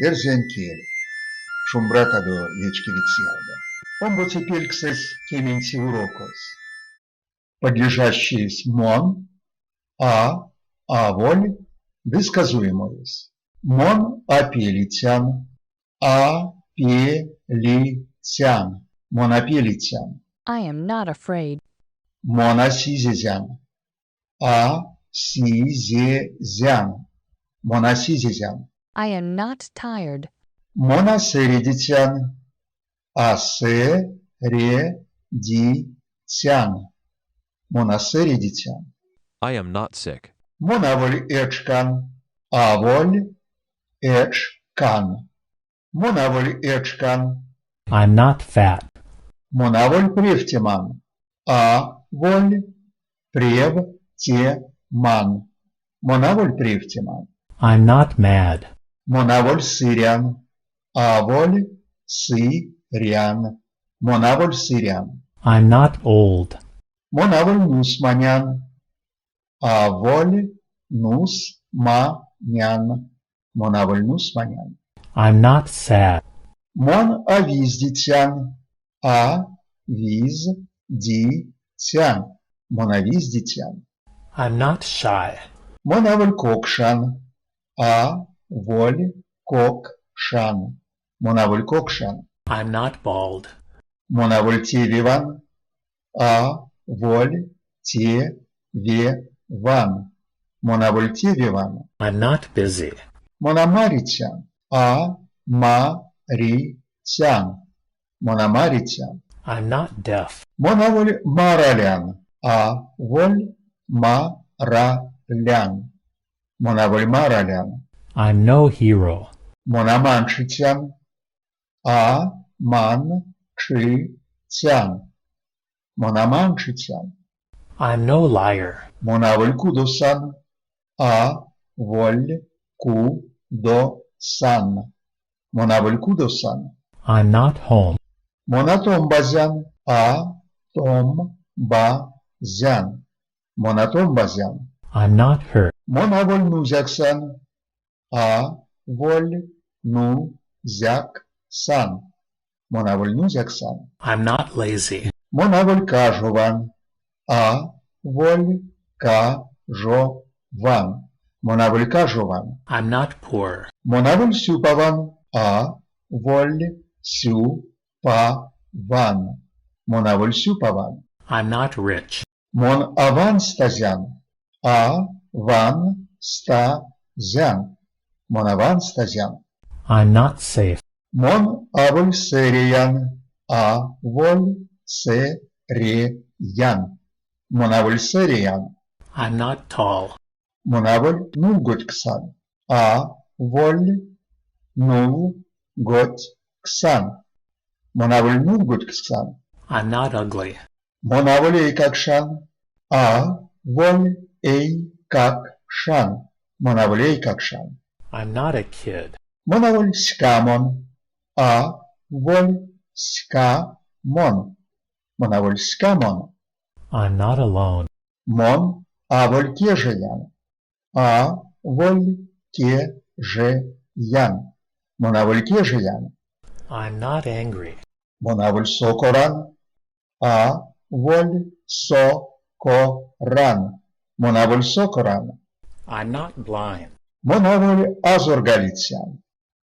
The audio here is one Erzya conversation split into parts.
Эрзянь кель. Шумбратадо, вечкевикс ялгат! Омбоце пельксэсь, кеменце урокось. Подлежащеесь мон, а, аволь ды сказуемоесь. Мон а пелицян. А пе-ли-цян. Мон а пелицян. I am not afraid. Мон а сизезян. А си-зе-зян. Мон а сизезян. I am not tired. Мон а сэредицян. А сэ-ре-ди-цян. Мон а сэредицян. I am not sick. Мон аволь эчкан. Аволь эчкан. Мон аволь эчкан. I'm not fat. Мон аволь превтеман. А-воль прев-те-ман. Мон аволь превтеман. I'm not mad. Мон аволь сырян. Аволь сы-рян. Мон аволь сырян. I'm not old. Мон аволь нусманян. Аволь нусманян. Мон аволь нусманян. I'm not sad. Мон а виздицян. А виз-ди-цян. Мон а виздицян. I'm not shy. Мон аволь кокшан. А-воль кок-шан. Мон аволь кокшан. I'm not bald. Мон аволь тевеван. А-воль те-ве-ван. Мон аволь тевеван. I'm not busy. Мон а марицян. А ма-ри-цян. Мон а марицян. I'm not deaf. Мон аволь маралян. А-воль ма-ра-лян. Мон аволь маралян. I'm no hero. Мон а манчицян. А ман-чи-цян. Мон а манчицян. I'm no liar. Мон аволь кудосан. А-воль ку-до-сан. Мон аволь кудосан. I'm not home. Мон а томбазян. А-том-ба-зян. Мон а томбазян. I'm not hurt. Мон аволь нузяксан. А-воль ну-зяк-сан. Мон аволь нузяксан. I'm not lazy. Мон аволь кажован. А-воль ка-жо-ван. Мон аволь кажован. I'm not poor. Мон аволь сюпаван. А-воль сю-па-ван. Мон аволь сюпаван. I'm not rich. Мон а ванстазян. А-ван-ста-зян. Мон а ванстазян. I'm not safe. Мон аволь сэрейян. А-воль сэ-ре-ян. Мон аволь сэрейян. I'm not tall. Мон аволь нулгодьксан. А-воль нул-годь-ксан. Мон аволь нулгодьксан. I'm not ugly. Мон аволь эйкакшан. А-воль эй-как-шан. Мон аволь эйкакшан. I'm not a kid. Мон аволь ськамон. А-воль ська-мон. Мон аволь ськамон. I'm not alone. Мон аволь кежеян. А-воль ке-же-ян. Мон аволь кежеян. I'm not angry. Мон аволь сокоран. А-воль со-ко-ран. Мон аволь сокоран. I'm not blind. Мон аволь азоргалицян.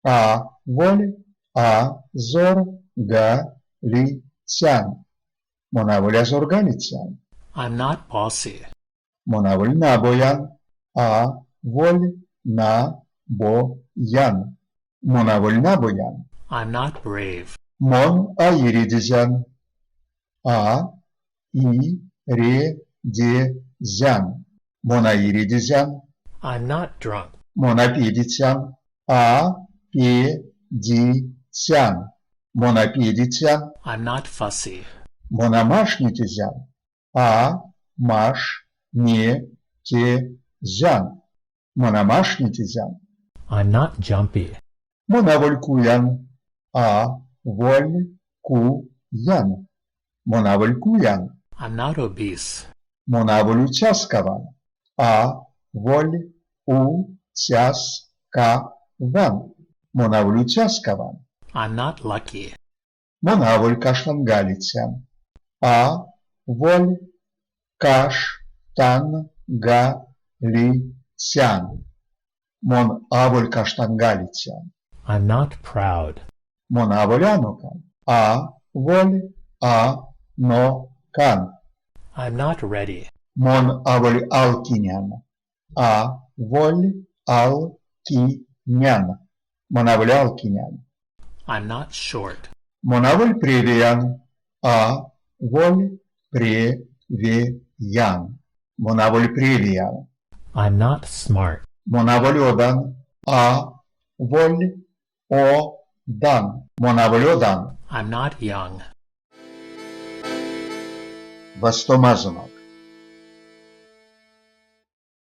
А-воль а-зор-га-ли-цян. Мон аволь азоргалицян. I'm not bossy. Мон аволь набоян. А-воль на-бо-ян. Мон аволь набоян. I'm not brave. Мон а иредезян. А-и-ре-де-зян. Мон а иредезян. I'm not drunk. Мон а педицян. А-пе-ди-цян. Мон а педицян. I'm not fussy. Мон а машнетезян. А-маш-не-те-зян. Мон а машнетезян. I'm not jumpy. Мон аволь куян. А-воль ку-ян. Мон аволь куян. I'm not obese. Мон аволь уцяскаван. А-воль у-цяс-ка-ван. Мон аволь уцяскаван. I'm not lucky. Мон аволь каштангалицян. А, воль, каш, тан, га, ли, цян. Мон аволь каштангалицян. I'm not proud. Мон аволь анокан. А, воль, а, но, кан. I'm not ready. Мон аволь алкинян. А, воль, ал, ки, нян. Мон аволь алкинян. I'm not short. Мон аволь превеян. А, воль, пре, ве, ян. Мон аволь превеян. I'm not smart. Мон аволь одан. А, воль, о, дан. Мон аволь одан. I'm not young. Вастомазонок!